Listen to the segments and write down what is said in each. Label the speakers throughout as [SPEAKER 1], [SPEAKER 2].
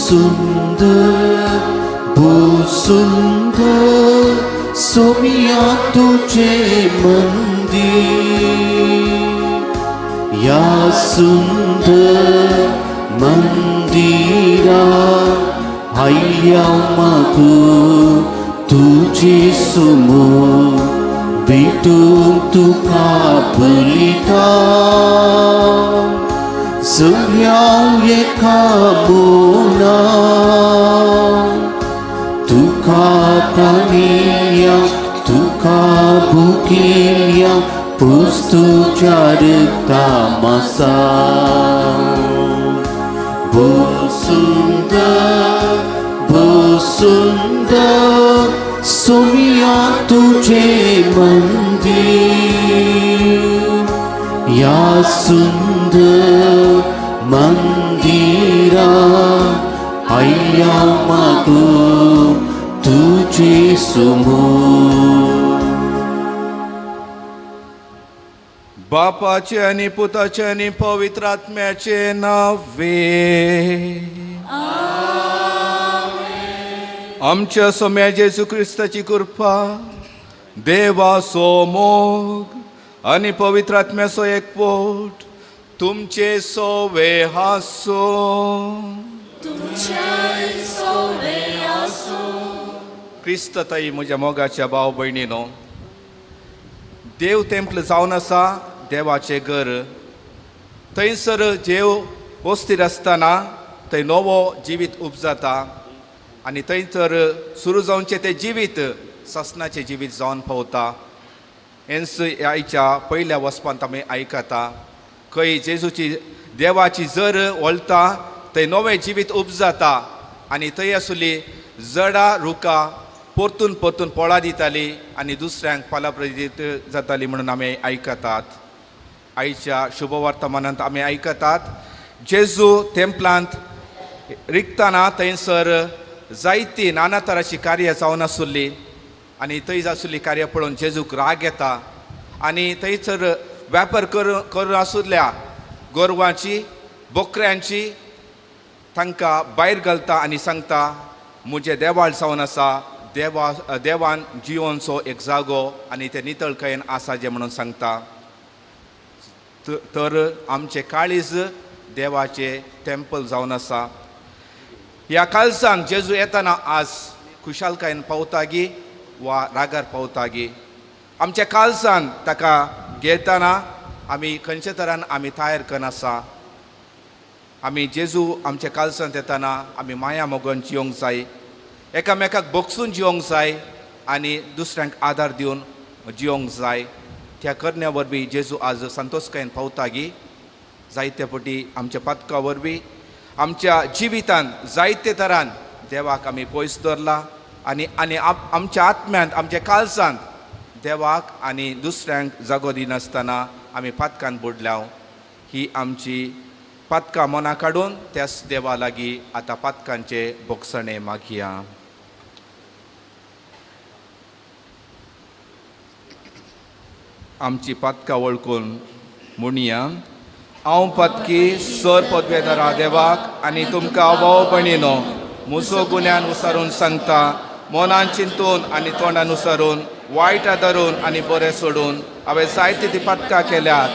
[SPEAKER 1] सुंदर भोव सुंदर सोमिया तुझे मंदिर, या सुंदर मंदिरा आयल्या मागू तुझे सुमो भेटूंक तुका बलिता सगळ्या एका मोना तुका प्राणिया तुका भुकेल्या पुस्तुच्या रक्ता मासा. भोव सुंदर भोव सुंदर सोमिया तुझे मंदिर, या सुंदर मंदिरा आयल्या मागू तुझे सुमो.
[SPEAKER 2] बापाचे आनी पुताचे आनी पवित्र आत्म्याचे नावे. आमच्या सोम्या जेजू क्रिस्ताची कृपा, देवाचो मोग आनी पवित्र आत्म्याचो एकवट तुमचे सोवे हासो. क्रिस्त ताई, म्हज्या मोगाच्या भाव भयणीनो, देव तेंपल जावन आसा देवाचें घर. थंयसर जेव वस्तीर आसतना थंय नवो जिवीत उपजाता आनी थंयसर सुरू जावचें तें जिवीत ससनाचें जिवीत जावन पावता. हेंच आयच्या पयल्या वचपांत आमी आयकता. खंय जेजूची देवाची जर वळता थंय नवें जिवीत उपजाता आनी थंय आसली जडां रुखां परतून परतून पोळां दिताली आनी दुसऱ्यांक पालाप्रदीत जाताली म्हणून आमी आयकतात. आयच्या शुभवर्तमानांत आमी आयकतात, जेजू तेंपलांत रिगतना थंयसर जायती नाना तराची कार्यां जावन आसुल्ली आनी थंय आसुल्ली कार्यां पळोवन जेजूक राग येता आनी थंयसर व्यापार करून करून आसुल्ल्या गोरवांची बोकऱ्यांची तांकां भायर घालता आनी सांगता, म्हजें देवाळ जावन आसा देवा देवान जिवनचो एक जागो आनी ते नितळकायेन आसा जें म्हणून सांगता. तर आमचें काळीज देवाचें टेम्पल जावन आसा. ह्या काळजांक जेजू येताना आज खुशालकायेन पावतागी वा रागार पावतागी? आमच्या काळजान ताका घेतना आमी खंयच्या तरान आमी तयार करून आसा? आमी जेजू आमच्या काळजांत येताना आमी माया मोगोन जिवंक जाय, एकामेकाक बगसून जिवंक जाय आनी दुसऱ्यांक आदार दिवन जिवंक जाय. त्या करण्या वरवीं जेजू आज संतोशकायेन पावतागी? जायते फावटी आमच्या पातका वरवीं आमच्या जिवितान जायते तरान देवाक आमी पयस दवरला आनी आनी आमच्या आत्म्यांत आमच्या काळजांत देवाक आनी दुसऱ्यांक जागो दिनासतना आमी पातकान बुडल्या. ही आमची पातकां मना काडून त्याच देवा लागीं आतां पातकांचे भोगसणे मागया. आमची पातकां वळखून म्हणया, हांव पातकी सर पदवेदारा देवाक आनी तुमकां भाव भयणीनो म्हजो गुन्यान उसारून सांगता. मनान चिंतून आनी तोंडान उसारून, वायट धरून आनी बरें सोडून हांवें जायती ती पातकां केल्यात.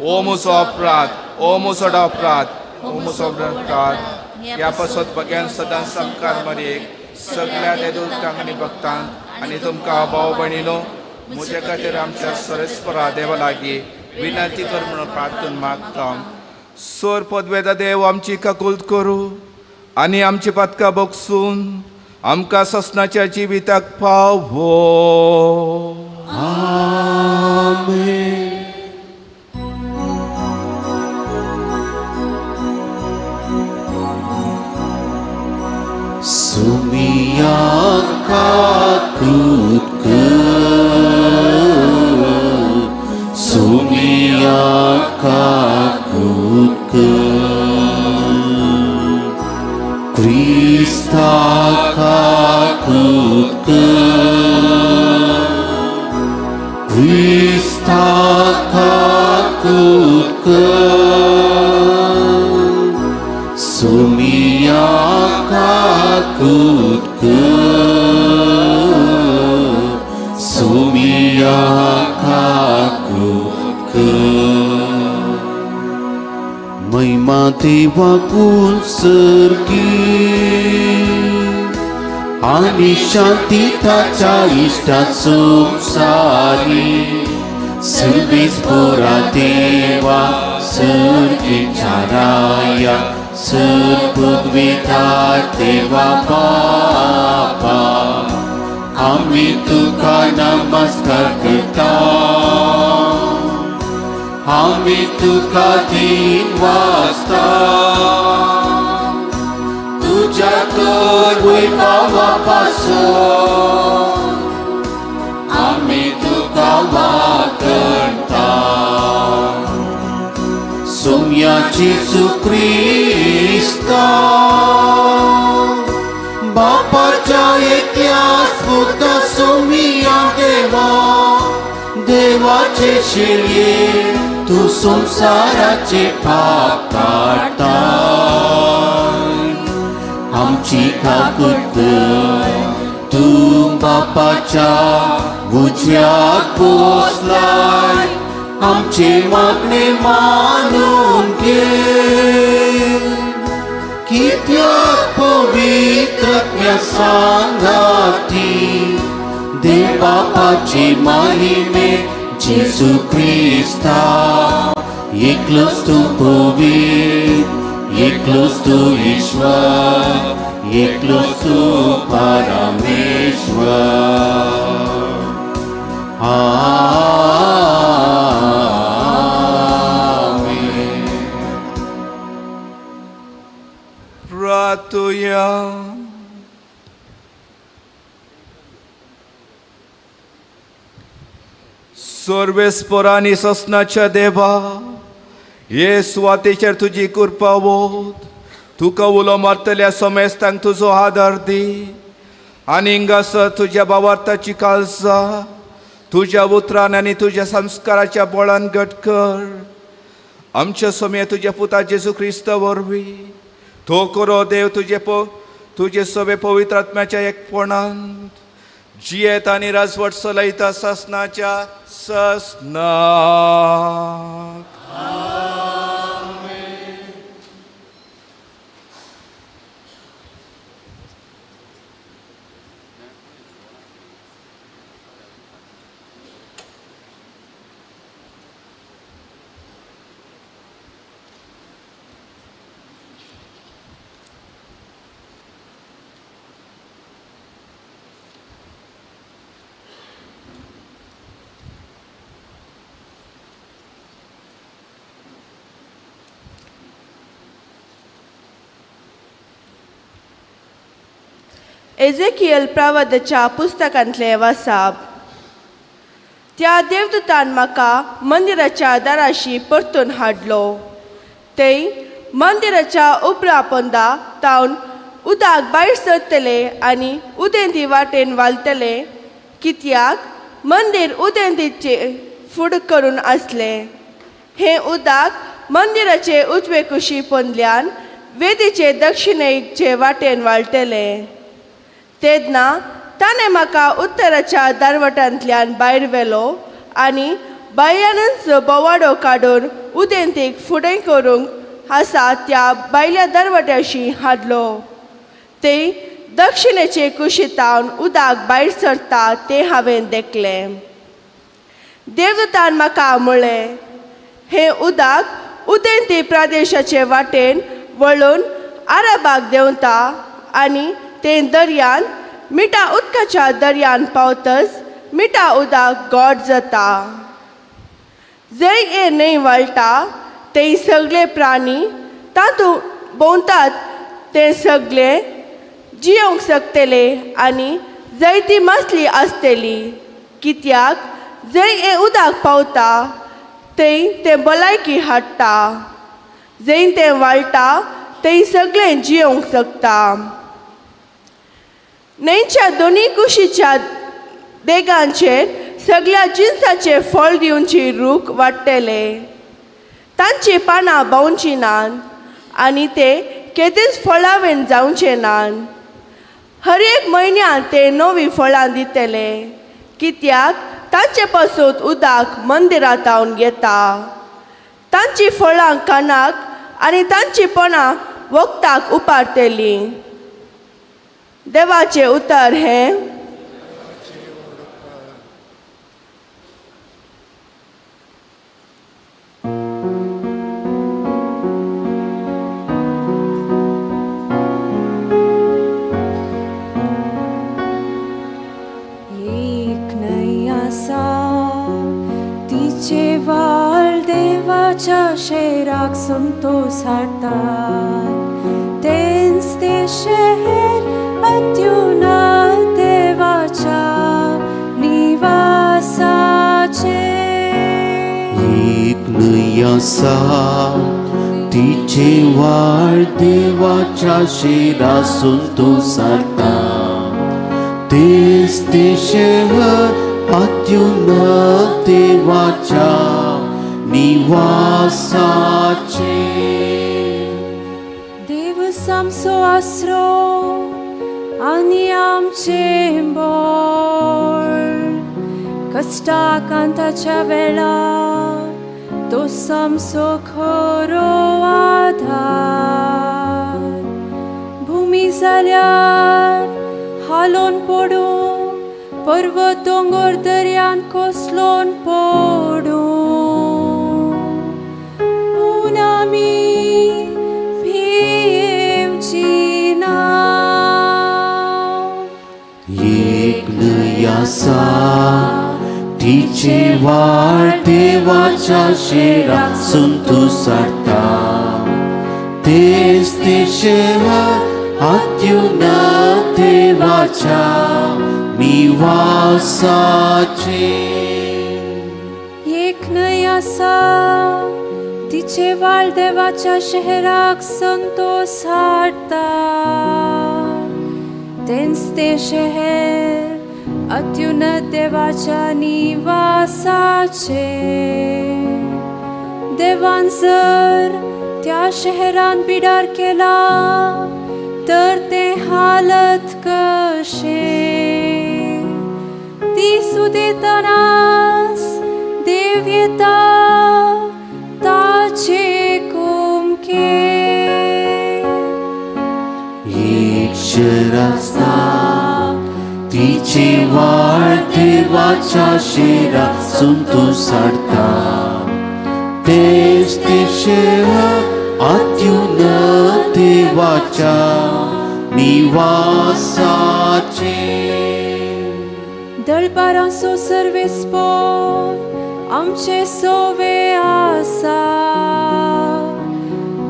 [SPEAKER 2] ओ म्हजो अपराध, ओ म्हजो अपराध, ओ म्हजो अपराध. ह्या पासत भग्यान सदां सामकार मरयेक, सगळ्या देदुतांक आनी भक्तांक आनी तुमकां भाव भयणीनो म्हज्या खातीर आमच्या सरेस्परा देवा लागीं विनंती कर म्हणून प्रार्थना मागता. सोर पदवेदा देव आमची काकुल्त करूं आनी आमची पातकां बगसून आमकां ससनाच्या जिविताक पावो.
[SPEAKER 1] आमेन. सुमिया काकूत कर, सुमिया काकूत कर, क्रिस्ता काकूत कर, क्रिस्ता काकूत कर, सुमिया. काकूत कर, सोमिया काकूत कर। महिमा देवाकून सर्गी आनी शांती ताच्या इश्टा संवसारी। सर्वेस पोरा देवा, सर्गीच्या राया, सर पदवेदार देवा बापा, आमी तुका नमस्कार करता, आमी तुका दिन वाजता। तुज्या तर वैभवा पासून आमी तुका वाकणता। सोम्या जेजू क्रिस्ता, बापाच्या एकल्याच पुता सोमिया देवा, देवाचे शिळये, तूं संवसाराचे पाप काडटा, आमची काकूत कर। तूं बापाच्या उजव्याक बसलाय, आमचे मागणे मानून घे। कित्याक पवित्र आत्म्या सांगाती, देव बापाचे माहिमे जेजू क्रिस्ता, एकलोच तूं पवित्र, एकलोच तूं ईश्वर, एकलोच तूं परमेश्वर। आमेन।
[SPEAKER 2] प्रार्थुया। सर्वेस्परांनी ससनाच्या देवा, हे सुवातेचेर तुजी कृपा वत। तुका उलो मारतल्या समेस्तांक तुजो आदार दी आनी हिंगासर तुज्या बावार्थाची काळजा तुज्या उतरान आनी तुज्या संस्काराच्या बळान घट कर। आमच्या समय तुज्या पुता जेजू क्रिस्त वरवीं, तो करो देव तुजे तुजे सवे पवित्र आत्म्याच्या एकपणान जियेत आनी राजवट चलयता ससनाच्या ससनाक।
[SPEAKER 3] एजेकियल प्रवादाच्या पुस्तकांतले वासाप। त्या देवदूतान म्हाका मंदिराच्या दाराशी परतून हाडलो। थंय मंदिराच्या उपरा पोंदा तावन उदक भायर सरतले आनी उदेंती वाटेन वालतले, कित्याक मंदीर उदेंतीचे फूड करून आसले। हें उदक मंदिराचे उजवे कुशी पोंदल्यान वेदीचे दक्षिणेचे वाटेन वाळटले। तेन्ना ताणें म्हाका उत्तराच्या दारवटांतल्यान भायर व्हेलो आनी भायल्यानच बोवाडो काडून उदेंतीक फुडें करूंक आसा त्या भायल्या दरवट्याशी हाडलो। ते दक्षिणेचे कुशीतावन उदक भायर सरता तें हांवें देखलें। देवदूतान म्हाका म्हळें, हें उदक उदेंती प्रदेशाचे वाटेन वळून आरबाक देंवता आनी तें दर्यान मिठा उदकाच्या दर्यान पावतच मिठा उदक गोड जाता। जंय हें न्हंय वळटा थंय सगळे प्राणी तातूंत भोंवतात ते सगळे जियोंक शकतले आनी जंय ती मासली आसतली, कित्याक जंय हें उदक पावता थंय तें भलायकी हाडटा। जंय तें वाळटा थंय सगळें जियोंक शकता। न्हंयच्या दोनूय कुशीच्या देगांचेर सगळ्या जिनसाचे फळ दिवची रूख वाडटले। तांची पानां बावची नात आनी ते केदींच फळावेन जावचे नात। हर एक म्हयन्यान ते नवीं फळां दितले, कित्याक तांचे पासून उदक मंदिरांत तावन घेता. तांची फळां कानाक आनी तांची पणां वखदाक उपारतलीं. देवाचें उतर हें.
[SPEAKER 4] एक न्हंय आसा, तिचे व्हाळ देवाच्या शेराक संतोस हाडटात. तेंच तें शहर अत्युन्नत देवाच्या निवासाचें.
[SPEAKER 1] एक न्हंय आसा, तिचे व्हाळ देवाच्या शिरासून तूं सारता. तेच ते शहर अत्युन्नत देवाच्या निवासाचे.
[SPEAKER 4] देव सामसो आसरो आनी आमचें बळ, कश्टाकांताच्या वेळा तो सामसो खरो आधार. भुमी जाल्यार हालोवन पडूं, पर्वत दोंगर दर्यान कोसलोन पडूं, पूण आमी भियेवची ना.
[SPEAKER 1] एक न्हंय आसा, तिचे व्हाळ देवाच्या शेरासून तूं सारता. तेच ते शहर अत्युन्नत देवाच्या निवासाचे.
[SPEAKER 4] एक न्हंय आसा, तिचे व्हाळ देवाच्या शहराक संतोस हाडटा. तेंच तें शहर अत्युन्नत देवाच्या निवासाचें. देवान जर त्या शहरान बिडार केला तर तें हालत कशें? दीस उदेतनाच देव येता ताचे कुमके.
[SPEAKER 1] एक शहर आसा, तिचे व्हाळ देवाच्या शेरासून तूं सारता. तेच ते शहर अत्युन्नत देवाच्या निवासाचे.
[SPEAKER 4] दळपारांचो सर्वेस्पोर आमचे सोवे आसा,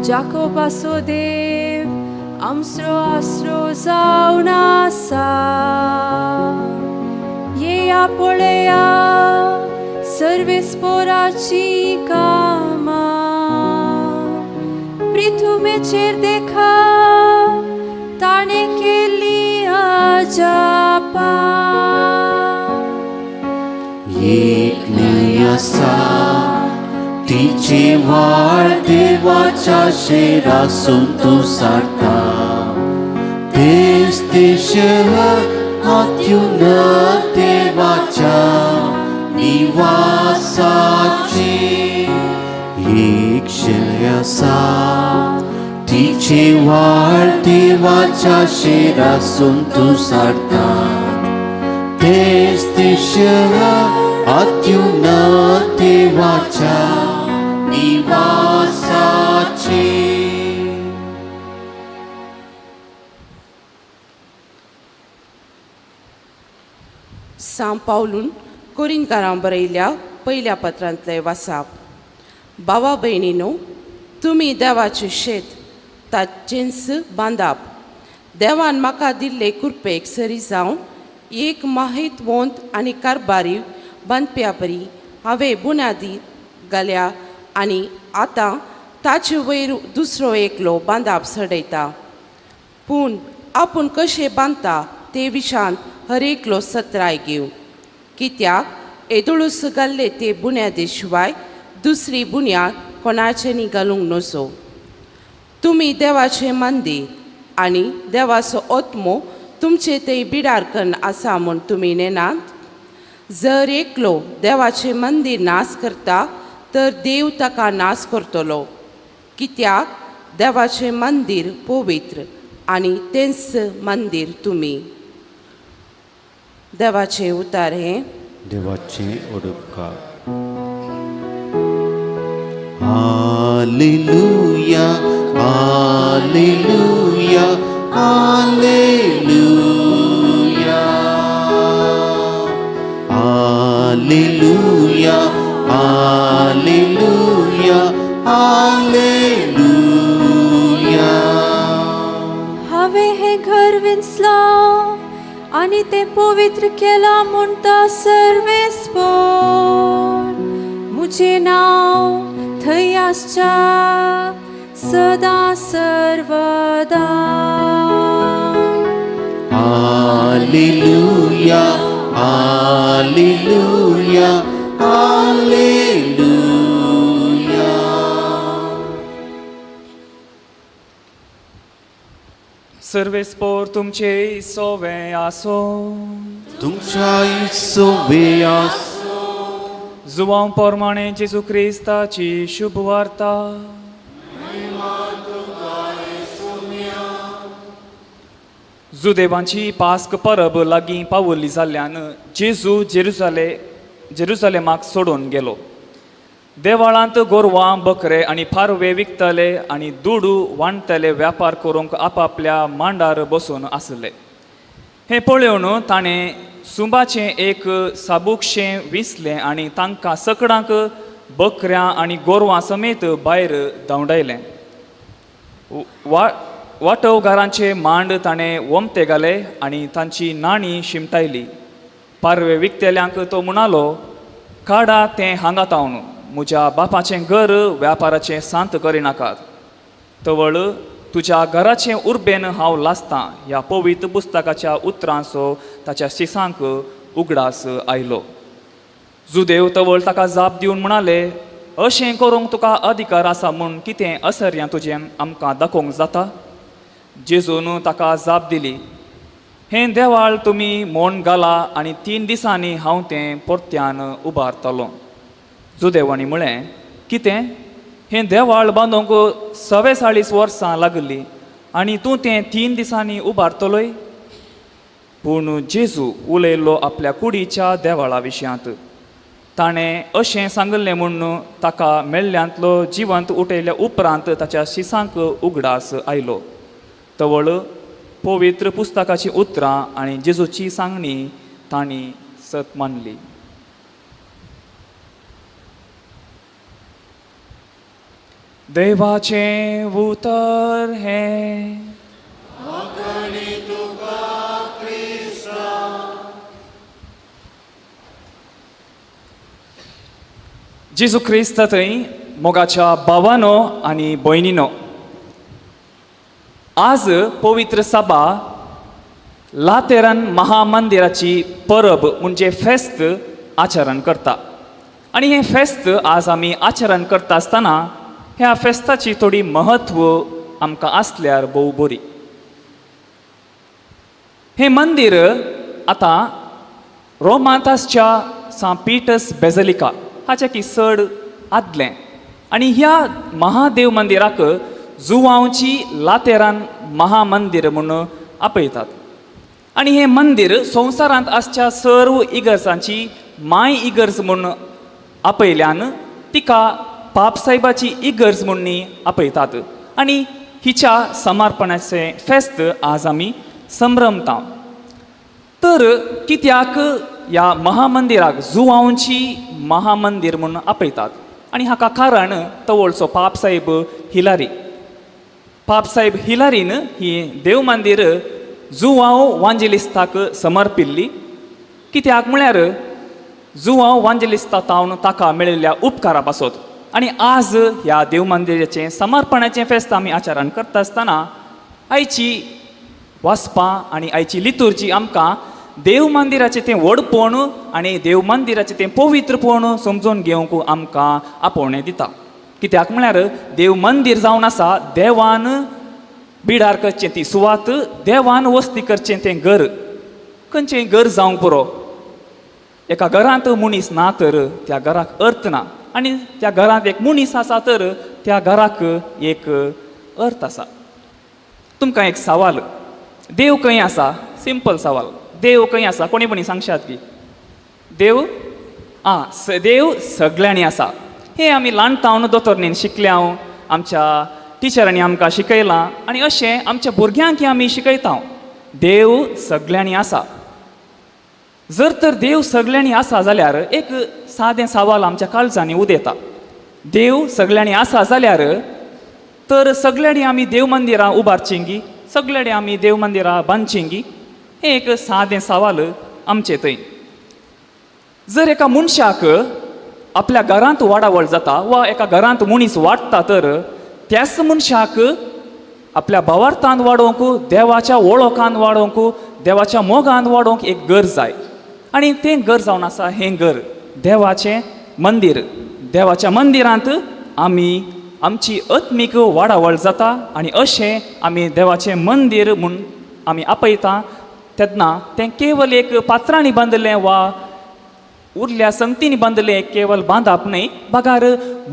[SPEAKER 4] जाकोबाचो देव आमचो आसरो जावन आसा. येया पळया सर्वेस्पोराची कामां, पृथुमेचेर देखा ताणें केल्ली अजापां.
[SPEAKER 1] एक न्हंय आसा, तिचे व्हाळ देवाच्या शेरासून तूं सारता. तेच ते शहर अत्युन्नत देवाच्या निवासाचे. एक शहर आसा, तिचे व्हाळ देवाच्या शेरासून तूं सारता. तेच ते शहर अत्युन्नत देवाच्या निवासाचे.
[SPEAKER 5] सांव पावलून कोरिंकारां बरयल्या पयल्या पत्रांतलें वासाप. भावा भयणीनो, तुमी देवाचें शेत, ताचेंच बांदाप. देवान म्हाका दिल्ले कृपेक सरी जावन एक माहितवंत आनी कारबारी बांदप्या परी हांवें बुन्यादी घाल्या आनी आतां ताचे वयर दुसरो एकलो बांदाप चडयता. पूण आपूण कशें बांदता ते विशान हर एकलो सत्राय घेवं, कित्याक येदोळूस घाल्ले ते बुन्यादी शिवाय दुसरी बुन्याद कोणाच्यांनी घालूंक नजो. तुमी देवाचें मंदीर आनी देवाचो आत्मो तुमचे थंय बिडारकन आसा म्हूण तुमी नेनात. जर एकलो देवाचें मंदीर नाश करता तर देव ताका नाश करतलो, कित्याक देवाचें मंदीर पवित्र आनी तेंच मंदीर तुमी. देवाचें उतार हें.
[SPEAKER 1] देवाचें उडपकार. Hallelujah, hallelujah, hallelujah. Hallelujah, hallelujah, hallelujah.
[SPEAKER 4] हांवें हें घर विंचलां आनी तें पवित्र केलां म्हणटा सर्वेस्पोर. म्हजें नांव थंय आसच्या सदां सर्वदा.
[SPEAKER 1] Hallelujah, hallelujah, hallelujah.
[SPEAKER 6] सर्वेस्पोर तुमचे सोवे आसो.
[SPEAKER 1] तुमच्या सोबेयास.
[SPEAKER 6] जुवांव पोरमाणे जेजू क्रिस्ताची शुभ वार्ता. जुदेवांची पास्क परब लागीं पावल्ली जाल्ल्यान जेजू जेरुजलेमाक सोडून गेलो. देवाळांत गोरवां, बकरे आनी पारवे विकतले आनी दुडू वांटतले व्यापार करूंक आपापल्या मांडार बसून आसले. हें पळोवन ताणें सुंबाचें एक साबूकशें विसलें आनी तांकां सकडांक बकऱ्यां आनी गोरवां समेत भायर धांवडायलें. वाटोवगारांचे मांड ताणें वोमते घाले आनी तांची नाणी शिमटायली. पारवे विकतेल्यांक तो म्हणालो, काडा तें हांगा तावन, म्हज्या बापाचें घर व्यापाराचें सांत करिनाकात. तवळ तुज्या घराचें उर्बेन हांव लासतां ह्या पवित्र पुस्तकाच्या उतरांचो ताच्या शिसांक उगडास आयलो. जुदेव तवळ ताका जाप दिवन म्हणाले, अशें करूंक तुका अधिकार आसा म्हूण कितें असर्यां तुजें आमकां दाखोवंक जाता? जेजून ताका जाप दिली, हें देवाळ तुमी मोण घाला आनी 3 दिसांनी हांव तें परत्यान उबारतलो. जुदेवांनी म्हळें, कितें हें देवाळ बांदूंक 44 वर्सां लागली आनी तूं तें 3 दिसांनी उबारतलोय? पूण जेजू उलयल्लो आपल्या कुडीच्या देवाळा विशयांत. ताणें अशें सांगिल्लें म्हूण ताका मेल्ल्यांतलो जिवंत उठयल्या उपरांत ताच्या शिसांक उगडास आयलो. तवळ पवित्र पुस्तकाचीं उतरां आनी जेजूची सांगणी तांणी सत मानली. देवाचें उतर हें. जेजू क्रिस्त थंय मोगाच्या भावानो आनी भयणीनो, आज पवित्र सभा लातेरन महामंदिराची परब म्हणजे फेस्त आचरण करता आनी हें फेस्त आज आमी आचरण करता आसतना ह्या फेस्ताची थोडी म्हत्व आमकां आसल्यार भोव बरी. हें मंदीर आतां रोमांत आसच्या सांत पीटर्स बेजलिका हाच्या की चड आदलें आनी ह्या महादेव मंदिराक जुवांवची लातेरान महामंदीर म्हूण आपयतात आनी हें मंदीर संवसारांत आसच्या सर्व इगर्जांची माय इगर्ज म्हूण आपयल्यान तिका पापसाहेबाची इगर्ज म्हूण आपयतात आनी हिच्या समर्पणाचें फेस्त आज आमी संभ्रमता. तर कित्याक ह्या महामंदिराक जुवांवची महामंदीर म्हूण आपयतात आनी हाका कारण तवळचो पापसाहेब हिलारी. पापसाहेब हिलारीन ही देव मंदीर जुवांव वांजेलिस्ताक समर्पिल्ली. कित्याक म्हळ्यार जुवांव वांजेलिस्ता तावन ताका मेळिल्ल्या उपकारा पासत. आनी आज ह्या देव मंदिराचें समर्पणाचें फेस्त आमी आचरण करता आसतना आयची वाचपां आनी आयची लितुर्जी आमकां देव मंदिराचें तें व्हडपण आनी देव मंदिराचें तें पवित्रपण समजून घेवंक आमकां आपोवणें दिता. कित्याक म्हळ्यार देव मंदीर जावन आसा देवान बिडार करचें ती सुवात, देवान वस्ती करचें तें घर. खंयचें घर जावंक पुरो, एका घरांत मनीस ना तर त्या घराक अर्थ ना, आनी त्या घरांत एक मनीस आसा तर त्या घराक एक अर्थ आसा. तुमकां एक सवाल, देव खंय आसा? सिंपल सवाल, देव खंय आसा? कोणी कोणी सांगशात की देव आं देव सगळ्यांनी आसा. हें आमी ल्हान तावन दोतोरणीन शिकल्या, हांव आमच्या टिचरांनी आमकां शिकयलां आनी अशें आमच्या भुरग्यांक आमी शिकयता, देव सगळ्यांनी आसा. जर तर देव सगळ्यांनी आसा जाल्यार एक सादें सवाल आमच्या काळजांनी उदेता, देव सगळ्यांनी आसा जाल्यार तर सगळ्यांनी आमी देव मंदिरां उबारचेंगी, सगळ्यांनी आमी देव मंदिरां बांदचेंगी? हें एक सादें सवाल आमचें थंय. जर एका मनशाक आपल्या घरांत वाडावळ जाता वा एका घरांत मनीस वाडटा तर त्याच मनशाक आपल्या भावार्थान वाडोवंक, देवाच्या वळखान वाडोवंक, देवाच्या मोगान वाडोवंक एक घर जाय, आनी तें घर जावन आसा हें घर, देवाचें मंदीर. देवाच्या मंदिरांत आमी आमची आत्मीक वाडावळ जाता आनी अशें आमी देवाचें मंदीर म्हूण आमी आपयता तेन्ना तें केवल एक पात्रांनी बांदिल्लें वा उरल्या संगतींनी बांदिल्लें एक केवल बांदप न्हय, बगार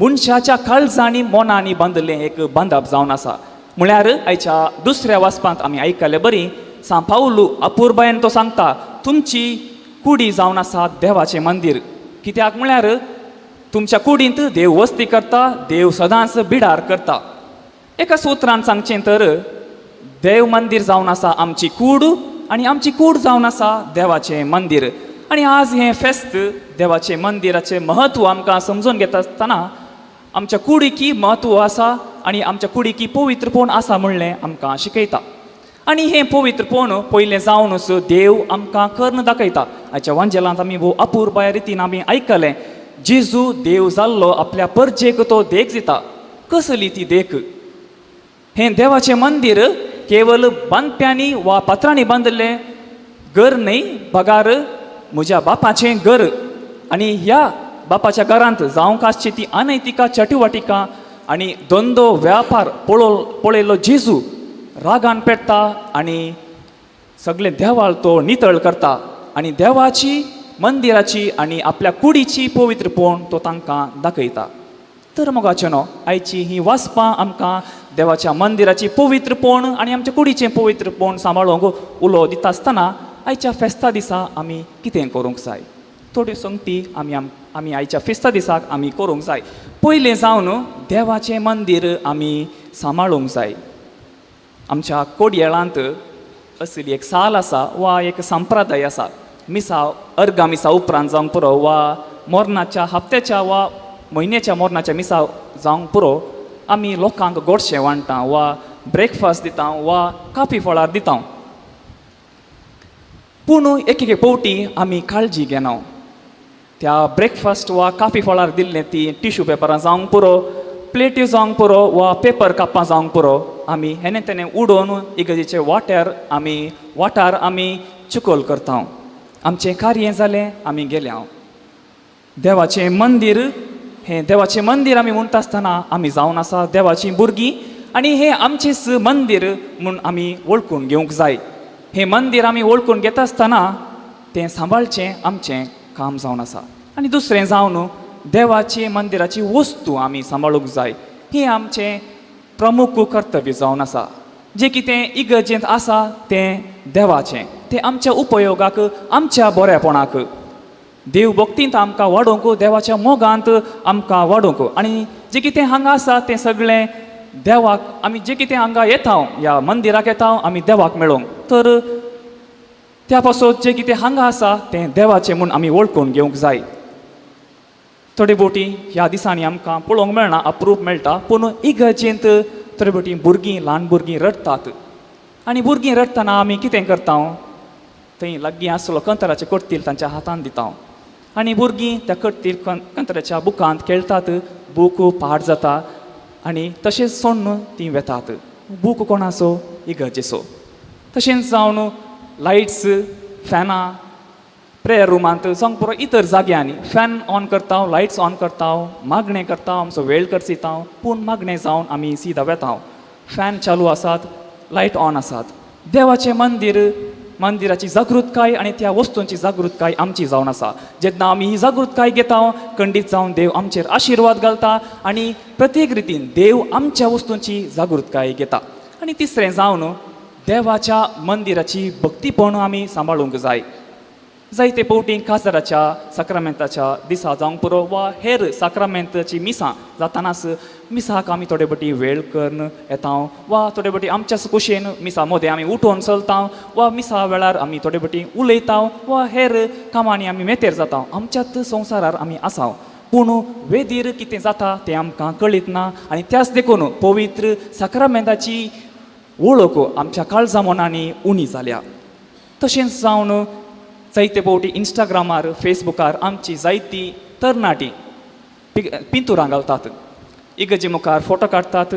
[SPEAKER 6] मनशाच्या काळजांनी मनांनी बांदिल्लें एक बांदप जावन आसा. म्हळ्यार आयच्या दुसऱ्या वाचपांत आमी आयकल्ले बरी सांव पावलू अपुरबायेन तो सांगता, तुमची कुडी जावन आसा देवाचें मंदीर. कित्याक म्हळ्यार तुमच्या कुडींत देव वस्ती करता, देव सदांच बिडार करता. एका सुत्रान सांगचें तर देव मंदीर जावन आसा आमची कूड आनी आमची कूड जावन आसा देवाचें मंदीर. आनी आज हें फेस्त देवाचें मंदिराचें म्हत्व आमकां समजून घेता आसतना आमच्या कुडीकी म्हत्व आसा आनी आमच्या कुडीकी पवित्रपण आसा म्हणलें आमकां शिकयता. आनी हें पवित्रपण पयलें जावनच देव आमकां कर्ण दाखयता. आयच्या वांजेलांत आमी भोव अपुरबाय रितीन आमी आयकलें, जेजू देव जाल्लो आपल्या परजेक तो देख दिता. कसली ती देख? हें देवाचें मंदीर केवल बांदप्यांनी वा पात्रांनी बांदिल्लें घर न्हय, बगार म्हज्या बापाचें घर. आनी ह्या बापाच्या घरांत जावंक आसची ती अनैतिका चटुवटिका आनी धंदो व्यापार पळयलो जेजू रागान पेट्टा आनी सगळें देवाळ तो नितळ करता आनी देवाची मंदिराची आनी आपल्या कुडीची पवित्रपण तो तांकां दाखयता. तर मोगाचें न्हू, आयची ही वाचपां आमकां देवाच्या मंदिराची पवित्रपण आनी आमच्या कुडीचें पवित्रपण सांबाळूंक उलो दिता आसतना आयच्या फेस्ता दिसा आमी कितें करूंक जाय, थोड्यो संगती आमी आमी आयच्या फेस्ता दिसाक आमी करूंक जाय. पयलें जावन देवाचें मंदीर आमी सांबाळूंक जाय. आमच्या कोडयेळांत असली एक साल आसा वा एक संप्रदाय आसा, मिसा अर्गा मिसा उपरांत जावंक पुरो वा मोरनाच्या हप्त्याच्या वा म्हयन्याच्या मोरनाच्या मिसा जावंक पुरो, आमी लोकांक गोडशें वांट्टा वा ब्रेकफास्ट दिता वा काफी फळार दिता. पूण एक एक फावटी आमी काळजी घेना. त्या ब्रेकफास्ट वा काफी फळार दिल्लें ती टिश्यू पेपरां जावंक पुरो, प्लेट्यो जावंक पुरो वा पेपर कापां जावंक पुरो, आमी हेणे तेणे उडोवन इगर्जेचे वाट्यार आमी वाठार आमी चिकोल करता. आमचें कार्य जालें, आमी गेले. हांव देवाचें मंदीर, हें देवाचें मंदीर आमी म्हणटा आसतना आमी जावन आसा देवाचीं भुरगीं आनी हें आमचेंच मंदीर म्हूण आमी वळखून घेवंक जाय. हें मंदीर आमी वळखून घेता आसतना तें सांबाळचें आमचें काम जावन आसा. आनी दुसरें जावन देवाची मंदिराची वस्तू आमी सांबाळूंक जाय, हें आमचें प्रमुख कर्तव्य जावन आसा. जें कितें इगर्जेंत आसा तें देवाचें, तें आमच्या उपयोगाक, आमच्या बरेपणाक, देव भक्तींत आमकां वाडोवंक, देवाच्या मोगांत आमकां वाडोवंक. आनी जें कितें हांगा आसा तें सगळें देवाक, आमी जें कितें हांगा येता, ह्या मंदिराक येता आमी देवाक मेळोवंक, तर त्या पासत जें कितें हांगा आसा तें देवाचें म्हूण आमी वळखून घेवंक जाय. थोडे बोटी ह्या दिसांनी आमकां पळोवंक मेळना, अप्रूप मेळटा, पूण इगर्जेंत थोडे बोटी भुरगीं, ल्हान भुरगीं रडटात आनी भुरगीं रडटना आमी कितें करता, थंय लागीं आसलो कंतराचें करतील तांच्या हातान दिता आनी भुरगीं त्या करतील कंतराच्या बुकांत खेळटात, बूक पाड जाता आनी तशेंच सोडून तीं वेतात. बूक कोणाचो? इगर्जेचो. तशेंच जावन लायट्स, फॅनां प्रेयर रुमांत जावंक पुरो इतर जाग्यांनी फॅन ऑन करता, लायट्स ऑन करता, मागणें करता, आमचो वेळ करसिता, पूण मागणें जावन आमी सिदा वेता. फॅन चालू आसात, लायट ऑन आसात. देवाचें मंदीर, मंदिराची जागृतकाय आनी त्या वस्तूंची जागृतकाय आमची जावन आसा. जेन्ना आमी ही जागृतकाय घेता, खंडीत जावन देव आमचेर आशिर्वाद घालता आनी प्रत्येक रितीन देव आमच्या वस्तूंची जागृतकाय घेता. आनी तिसरें जावन देवाच्या मंदिराची भक्तीपण आमी सांबाळूंक जाय. जायते फावटी काजाराच्या साक्रामेंताच्या दिसा जावंक पुरो वा हेर साक्रामेंताची मिसां जातनाच मिसाक आमी थोडे फावटी वेळ करून येता वा थोडे फावटी आमच्याच कुशेन मिसा मदें आमी उठोवन चलता वा मिसा वेळार आमी थोडे फावटी उलयता वा हेर कामांनी आमी मेतेर जाता. आमच्याच संवसारार आमी आसा, पूण वेदीर कितें जाता तें आमकां कळीत ना. आनी त्याच देखून पवित्र साक्रामेंताची वळख आमच्या काळजा मनांनी उणी जाल्या. तशेंच जावन जायते फावटी इंस्टाग्रामार, फेसबुकार आमची जायती तरणाटी पिंतुरां घालतात, इगर्जे मुखार फोटो काडटात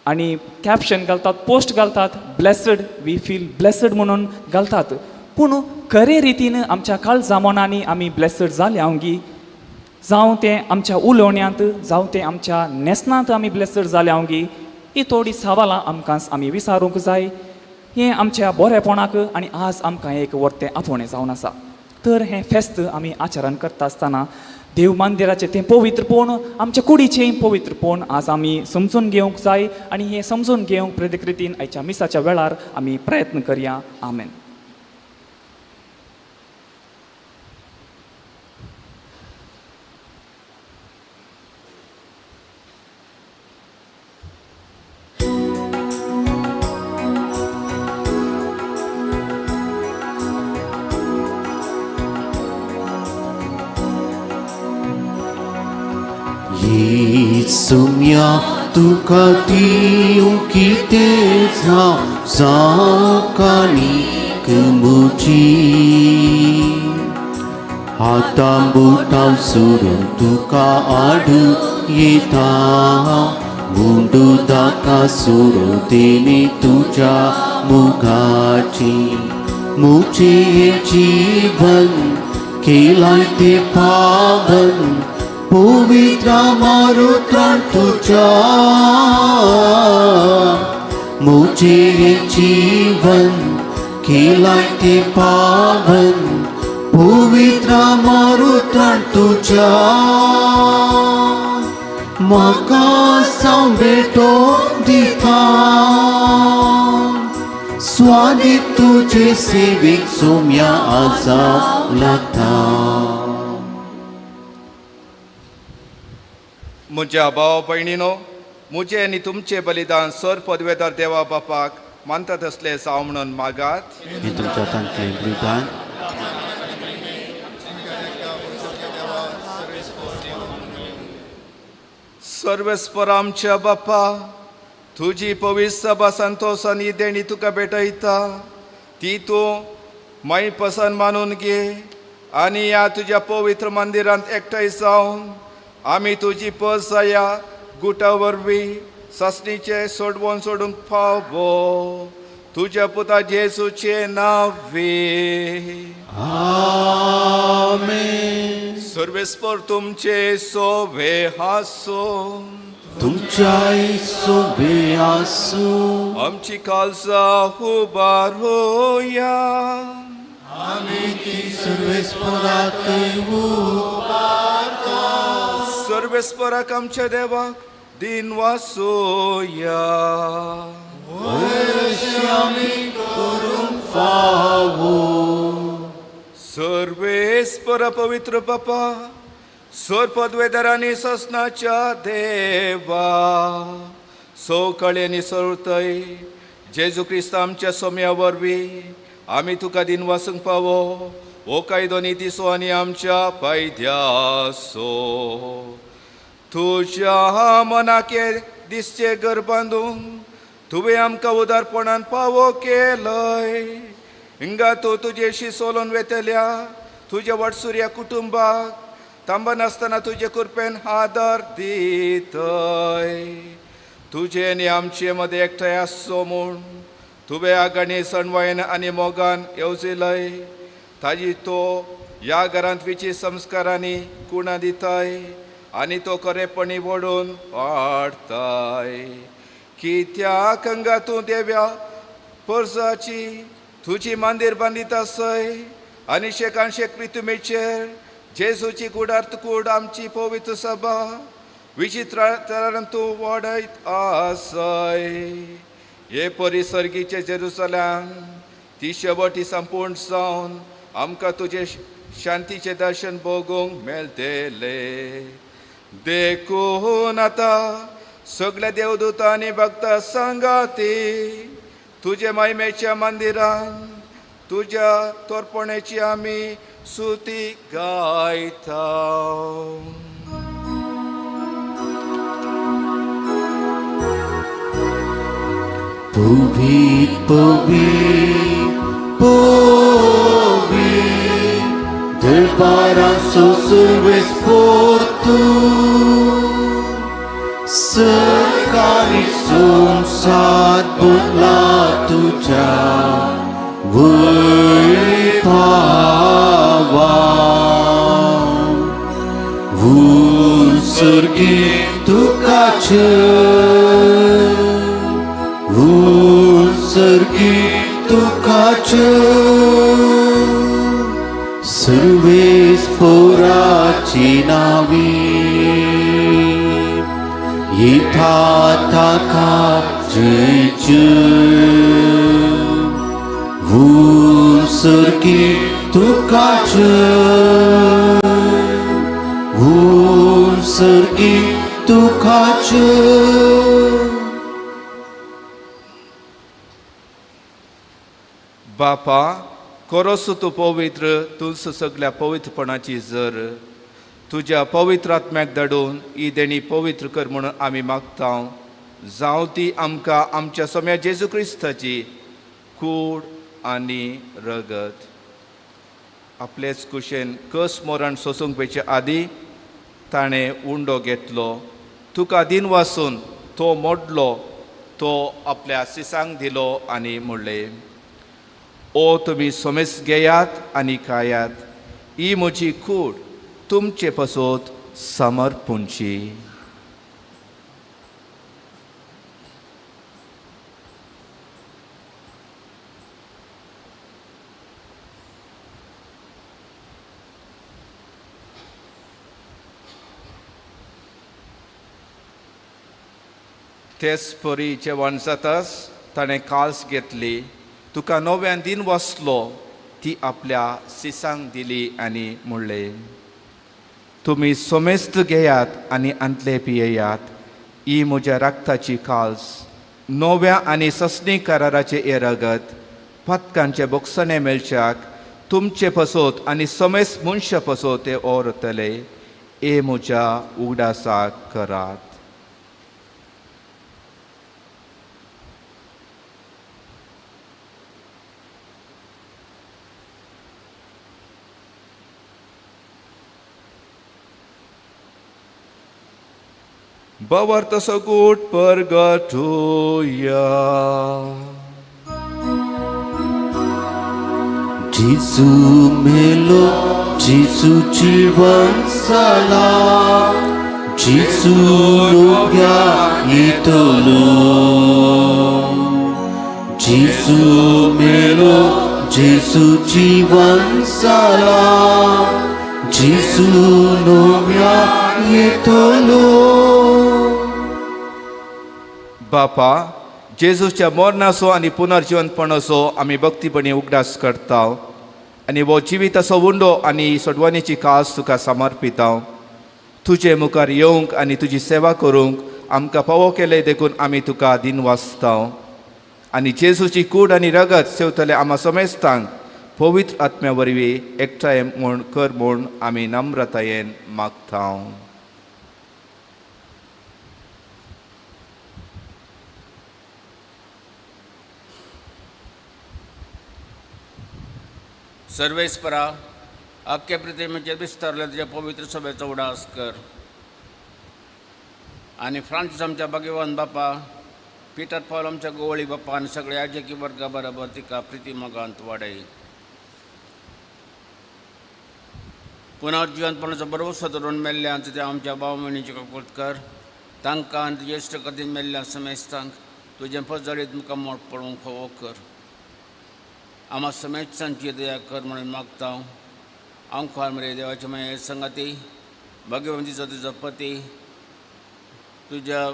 [SPEAKER 6] आनी कॅप्शन घालतात, पोस्ट घालतात, ब्लेसड, we feel blessed म्हणून घालतात. पूण खरे रितीन आमच्या काळजा मनांनी आमी ब्लेसड जाले हांव गी? जावं तें आमच्या उलोवण्यांत, जावं तें आमच्या न्हेसणांत आमी ब्लेसड जाले हांव गी? ही थोडी सवालां आमकां आमी विचारूंक जाय. हें आमच्या बरेपणाक आनी आज आमकां एक वर्तें आपोवणें जावन आसा. तर हें फेस्त आमी आचरण करता आसतना देव मंदिराचें तें पवित्रपण, आमच्या कुडीचें पवित्रपण आज आमी समजून घेवंक जाय आनी हें समजून घेवंक प्रत्येक रितीन आयच्या मिसाच्या वेळार आमी प्रयत्न करया. आमेन.
[SPEAKER 1] येसुम्या तुका दिवं कितें जावं, जावं काणीक म्हजी. हातां बोटां सोडून तुका आडू येता, मुंडू दाका सोडून तेणे तुज्या मुखाची. मुझे जीवन केलाय ते पावन, पवित्र मारुत्रान तुझ्या. मुझे जीवन केलाय ते पावन, पवित्र मारुत्रान तुझ्या. म्हाका सांबेटो दिता, स्वादीक तुजे सेवेक सोम्या आजा लागता.
[SPEAKER 2] म्हज्या भाव भयणीनो, म्हजें आनी तुमचें बलिदान सर पदवेदार देवा बापाक मानता तसलें जावं म्हणून मागात.
[SPEAKER 1] हें तुमच्या हातांतलें बलिदान
[SPEAKER 2] सर्वेस्पर आमच्या बापा, तुजी पवित्र सभा संतोश आनी देणी तुका भेटयता, ती तूं माई पसंत मानून घे आनी ह्या तुज्या पवित्र मंदिरांत एकठांय जावन आमी तुजी पसाया गुटा वरवीं सासणीचें सोडवून सोडूंक फावो, तुज्या पुता जेजूचे नांवे.
[SPEAKER 1] आमेन.
[SPEAKER 2] सर्वेस्पर तुमचे सोवे हासो.
[SPEAKER 1] तुमच्याय सोबे आसूं.
[SPEAKER 2] आमची कालसा उबारोया.
[SPEAKER 1] आमी ती सर्वेस्पराक.
[SPEAKER 2] सर्वेस्पराक आमच्या देवाक दिन वासोया.
[SPEAKER 1] फावो.
[SPEAKER 2] सर्वेस्पर पवित्र बापा, सर पदवेदारांनी ससनाच्या देवा, सवकळ्यांनी सरतय जेजू क्रिस्त आमच्या सोम्या वरवीं आमी तुका दिन वासूंक पावो हो कायदो नितीसो आनी आमच्या फायद्यासो. तुज्या मनाक दिसचें घर बांदूंक तुवें आमकां उदारपणान पावो केलय. हिंगा तूं तुजेशी सोलून वेतल्या तुज्या वाटसुर्या कुटुंबाक थांबनासतना तुजे कृपेन आदार दितय. तुजे आनी आमचे मदें एकठांय आसचो म्हूण तुवें आगाणी सणवायन आनी मोगान येवजिलय, ताजी तो ह्या घरांत विची संस्कारांनी कुणां दिताय आनी तो खरेपणी वडून वाडताय. कित्याक अंगा तूं देव्या परसाची तुजी मंदीर बांदित आसय आनी शेकान शेक प्रितुमेचेर जेजूची कुडार्थ कूड आमची पवित्र सभा विचित्र तरान तूं वाडयत आसय. हे परी सर्गीचे जेरुसल्याम ती शेवटी संपूर्ण जावन आमकां तुजे शांतीचें दर्शन भोगूंक मेळटलें. देखून आतां सगल्या देवदूतांनी भक्ता सांगाती तुजे महिमेच्या मंदिरान तुज्या तोरपणेची आमी सुती गायता.
[SPEAKER 1] Puvi, puvi, puvi, del paraso surves por tu, सरकारी संसार बोला तुझ्या वैभावा. स्वर्गी तुका स्वर्गी तुका सर्वेस पोराची नावी येथा ताका जय जय. स्वर्गी तुका स्वर्गी तुका.
[SPEAKER 2] बापा कोरोसो तूं पवित्र तुळस सगल्या पवित्रपणाची जर तुज्या पवित्र आत्म्याक धाडून ही देणी पवित्र कर म्हणून आमी मागता. जावं ती आमकां आमच्या सोम्या जेजू क्रिस्ताची कूड आनी रगत. आपलेच कुशेन कस मरण सोसूंक पेचे आदी ताणें उंडो घेतलो, तुका दिन वासून तो मोडलो, तो आपल्या सिसांक दिलो आनी म्हणलें, ओ तुमी सोमेस घेयात आनी खायात, ही म्हजी कूड तुमचे पसत समर्पूंची. तेच परी जेवण जातास ताणें काल्स घेतली, तुका नव्यान दिन वसलो, ती आपल्या सिसांक दिली आनी म्हणलें, तुमी सोमेस्त घेयात आनी आंतले पियेयात, ही म्हज्या रक्ताची काल्स, नव्या आनी ससनी कराराचें हें रगत पातकांचे बोगसणे मेळच्याक तुमचे पसत आनी समेस्त मनशा पसत ते ओरतले. हे म्हज्या उगडासाक करात. बवर तसो गूट परगटुया.
[SPEAKER 1] जेजू मेलो, जेजू जीवन जाला, जेजू नव्या येतलो. जेजू मेलो, जेजू जीवन जाला, जेजू नव्या येतलो.
[SPEAKER 2] बापा, जेजूच्या मरणाचो आनी पुनर्जिवनपणाचो आमी भक्तीपणी उगडास करता आनी हो जिविताचो उंडो आनी सोडवणीची कास तुका समर्पिता. तुजे मुखार येवंक आनी तुजी सेवा करूंक आमकां फावो केलें देखून आमी तुका दिनवासता. आनी जेजूची कूड आनी रगत सेवतले आमा समेस्तांक पवित्र आत्म्या वरवीं एकठांय म्हूण कर म्हूण आमी नम्रतायेन मागता.
[SPEAKER 7] सर्वेस्परा, आख्या पृथ्वीचेर विस्तारले तुज्या पवित्र सभेचो उडास कर आनी फ्रांसीस आमच्या भाग्यवान बापा, पिटर पावल आमच्या गोवळी बापा आनी सगळ्या याजकी वर्गा बरोबर तिका प्रिती मोगांत वाडय. पुनर्जिवनपणाचो बरोबर धरून मेल्ल्या त्या आमच्या भाव भयणीची कळत कर, तांकां आनी ज्येश्ठ कदीम मेल्ल्या समेस्तांक तुजें पजारीत तुमकां मोट पळोवंक फावो कर. आमा समेस्तांची दया कर म्हणून मागता. आमखार मरे देवाचे मागीर संगाती भाग्यवंतीचो तुजो पती तुज्या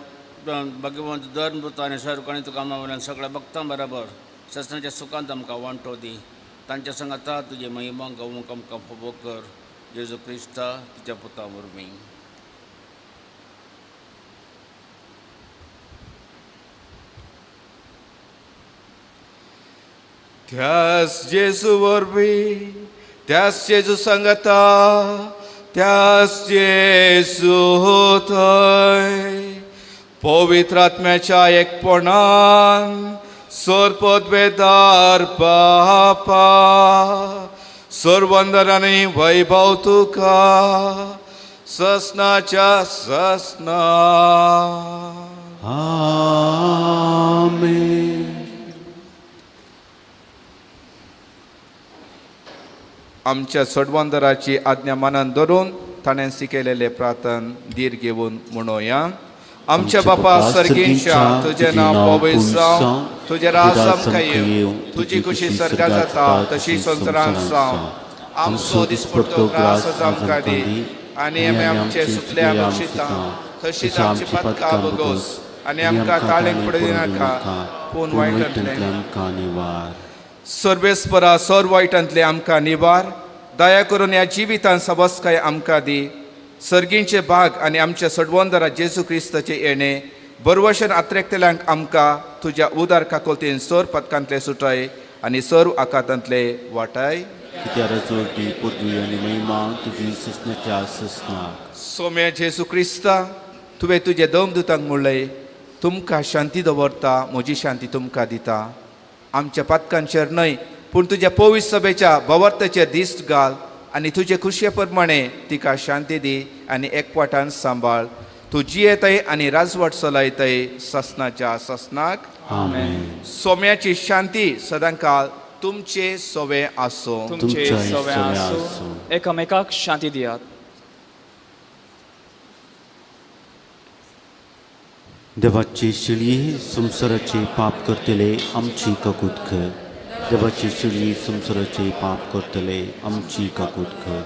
[SPEAKER 7] भाग्यवंत धर्म आनी सर्ग आनी तुका आमा सगळ्या भक्तां बराबर ससनाच्या सुखांत आमकां वांटो दी. तांच्या संगाता तुजे महिमा गावूंक आमकां फावो कर. जेजू क्रिस्ता तुज्या पुता वरवीं.
[SPEAKER 2] त्यास जेजू वरवीं, त्यास जेजू सांगता, त्यास जेजू थंय पवित्र आत्म्याच्या एकपणान सरपदवेदार बापा सरवंदन आनी वैभव तुका ससनाच्या ससना.
[SPEAKER 1] आमेन.
[SPEAKER 2] आमच्या सोडवंदराची आज्ञा मनान धरून ताणें शिकयलेलें प्रार्थन धीर घेवन म्हणोया. आमच्या बापा सर्गींच्या, तुजें नांव पवित्र जावं, तुजें राज आमकां येवं, तुजी खुशी सर्गां जाता तशी संवसारांत जावं. आमचो दिसपडतो ग्रास आज आमकां दी आनी आमी आमचे सुकले बक्षिता तशीच आमची पदकां भोगोस आनी आमकां ताळेक पडू नाका पूण वायटांतलें
[SPEAKER 1] आमकां निवार.
[SPEAKER 2] सर्वेस्परा सर वायटांतले आमकां निवार. दया करून ह्या जिवितान सबसकाय आमकां दी. सर्गींचे भाग आनी आमच्या सडवंदरा जेजू क्रिस्ताचे येणे बरवशन आत्रेकतल्यांक आमकां तुज्या उदार काकोलतीन सर पदकांतले सुटाय आनी सर्व आकातांतले वाटाय.
[SPEAKER 1] कित्याक जोडी पदवी आनी महिमा तुजी ससनाच्या ससनाक.
[SPEAKER 2] सोम्या जेजू क्रिस्ता, तुवें तुजे दमदुतांक म्हणलें, तुमकां शांती दवरता, म्हजी शांती तुमकां दिता. आमच्या पातकांचेर न्हय पूण तुज्या पवित्र सभेच्या भवार्थाचेर दिश्ट घाल आनी तुजे खुशये प्रमाणे तिका शांती दी आनी एकवटान सांबाळ. तूं जियेतय आनी राजवट चलयतय ससनाच्या ससनाक.
[SPEAKER 1] आमेन.
[SPEAKER 2] सोम्याची शांती सदांकाळ तुमचे सोवे आसूं.
[SPEAKER 6] तुमचे
[SPEAKER 1] तुमच्या
[SPEAKER 6] सगळे
[SPEAKER 1] सगळे
[SPEAKER 6] आसूं.
[SPEAKER 1] आसूं.
[SPEAKER 6] एकामेकाक शांती दियात.
[SPEAKER 1] देवाची शिळी संवसाराचे पाप करतले आमची काकूत कर. देवाची शिळी संवसाराचे पाप करतले आमची काकूत कर.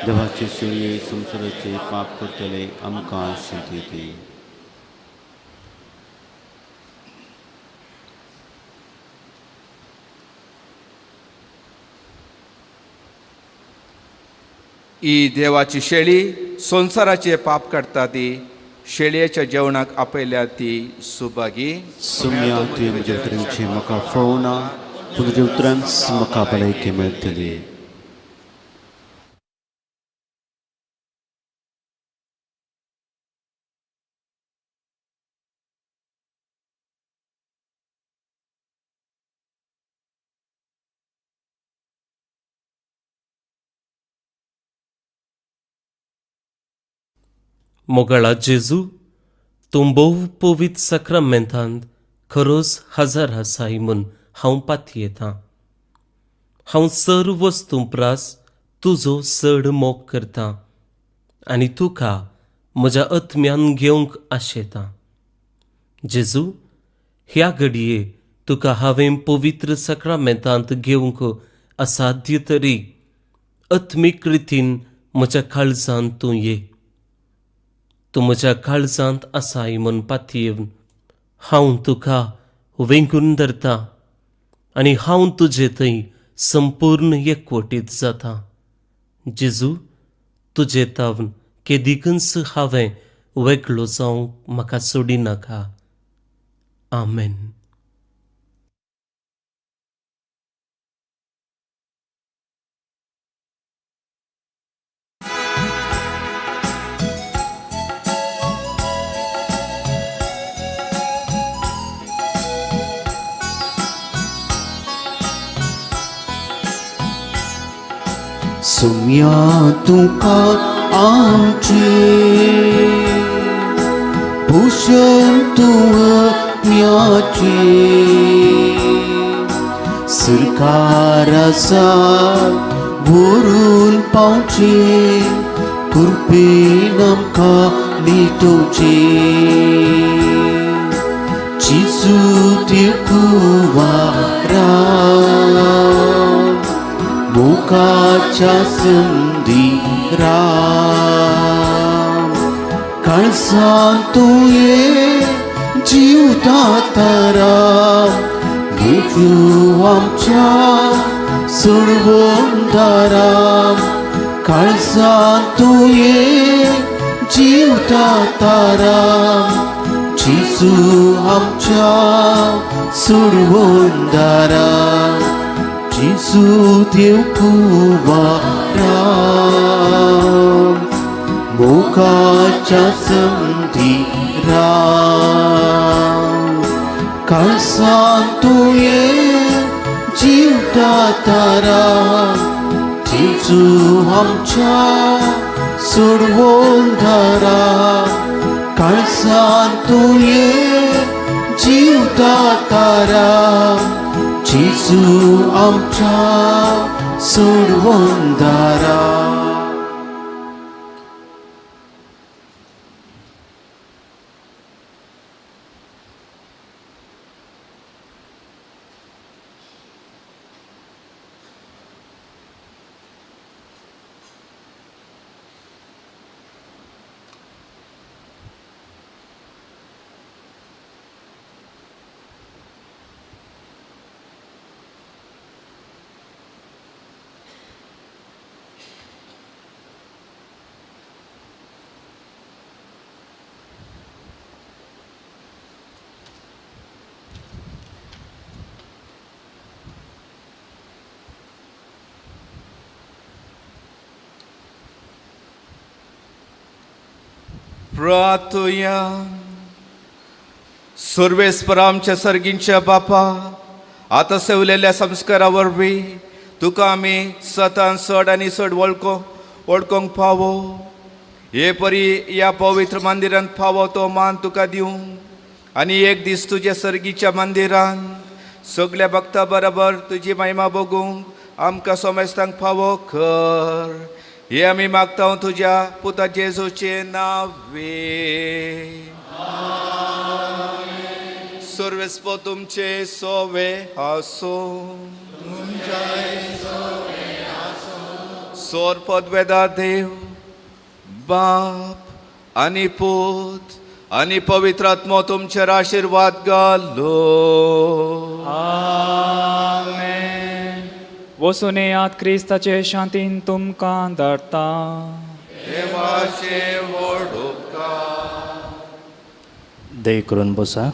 [SPEAKER 1] देवाची शिळी संवसाराचे पाप करतले आमकां शांती दी.
[SPEAKER 2] ही देवाची शेळी संवसाराचे पाप काडटा ती शेळयेच्या जेवणाक आपयल्या ती सुभागी.
[SPEAKER 1] सुम्या तुवें म्हज्या उतरांची म्हाका फळोवना, पूण तुज्या उतरांच म्हाका भलायकी मेळटली.
[SPEAKER 8] मोगाळा जेजू, तूं भोव पवित्र साक्रामेंतांत खरोच हजर आसाय म्हूण हांव पातयेतां. हांव सर्व वस्तूं प्रास तुजो चड मोग करतां आनी तुका म्हज्या आत्म्यान घेवंक आशेतां. जेजू, ह्या घडये तुका हांवें पवित्र साक्रामेंतांत घेवंक असाध्य तरी आत्मीक रितीन म्हज्या काळजांत तूं ये. तूं म्हज्या काळजांत आसाय म्हूण पातयेवन हांव तुका वेंगून धरतां आनी हांव तुजे थंय संपूर्ण एकवटीत जाता. जेजू, तुजे तावन केदिकूच हांवें वेगळो जावंक म्हाका सोडिनाका. आमेन.
[SPEAKER 1] सुम्या तुका आमची भूषण तुज्याची सरकारासा व्हरून पावची कृपेन आमकां मिटोवची. जेजू जेजू देव मोगाच्या संदिरा काळजां तुये जीव दातारा मृत्यू आमच्या सोडवणदारा काळजां तुये जीव दातारा जेजू आमच्या सोडवणदारा जेजू देव कुवारा मोगाच्या संदिरा काळजां तुये जीव दातारा जेजू आमच्या सोडवणदारा काळजां तुये जीव दातारा जेजू आमच्या सोडवणदारा.
[SPEAKER 2] प्रार्थुया. सर्वेस्पर आमच्या सर्गींच्या बापा, आतां सेवलेल्या संस्कारा वरवीं तुका आमी सतान चड आनी चड वळखूंक फावो हे परी ह्या पवित्र मंदिरांत फावो तो मान तुका दिवंक आनी एक दीस तुज्या सर्गीच्या मंदिरांत सगल्या भक्ता बरोबर तुजी महिमा बघूंक आमकां समेस्तांक फावो कर. हे आमी मागता तुज्या पुता जेजूचे नावे. सर्वेस्पर तुमचे सोवे आसो. सोर पदवेदा देव बाप आनी पूत आनी पवित्र आत्मो तुमचेर आशिर्वाद घालो.
[SPEAKER 6] आमेन. वचून येयात, क्रिस्ताचे शांतीन तुमकां धाडटा.
[SPEAKER 2] देवाचे व्हड उपकार.
[SPEAKER 9] दया करून बसा.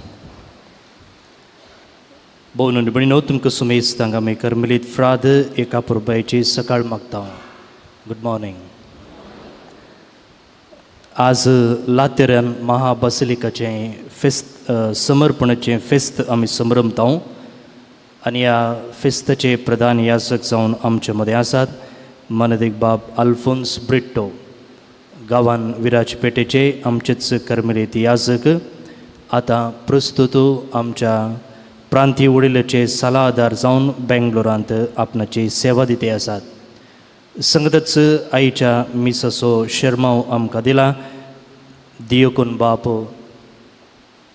[SPEAKER 9] भोव भयणीनो, तुमकां सुमेस्तांक आमी कर्मलीत फ्राद एका पुरबायची सकाळ मागता. Good morning. आज लातेरान महाबसिलिकाचें फेस्त, समर्पणाचें फेस्त आमी समरमता आनी ह्या फेस्ताचे प्रधान याजक जावन आमचे मदें आसात मानादीक बाब आल्फोन्स ब्रिट्टो, गांवान विराजपेटेचे आमचेच कर्मलीत याजक. आतां प्रस्तुत आमच्या प्रांतीय वडिलाचे सलाहदार जावन बेंगलोरांत आपणाची सेवा दिते आसात. संगतच आईच्या मिसाचो शेरमाव आमकां दिला दियोकोन बाप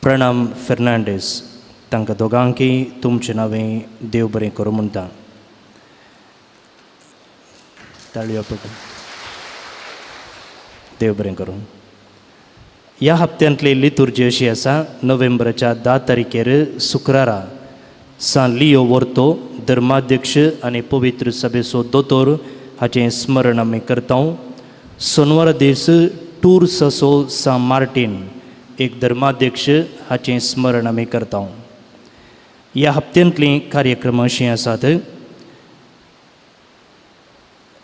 [SPEAKER 9] प्रणाम फेर्नांडीस. तांकां दोगांकय तुमचें नांवें देव बरें करूं म्हणटा. ताळयो पडटा. देव बरें करूं. ह्या हप्त्यांतली लितुर्जी अशी आसा. नोव्हेंबराच्या 10 तारखेर शुक्रारा सान लियो वर्तो धर्माध्यक्ष आनी पवित्र सभेचो दोतोर हाचें स्मरण आमी करता. सोनवारा दीस टूर्साचो सान मार्टीन एक धर्माध्यक्ष हाचें स्मरण आमी करता. ह्या हप्त्यांतलीं कार्यक्रम अशीं आसात.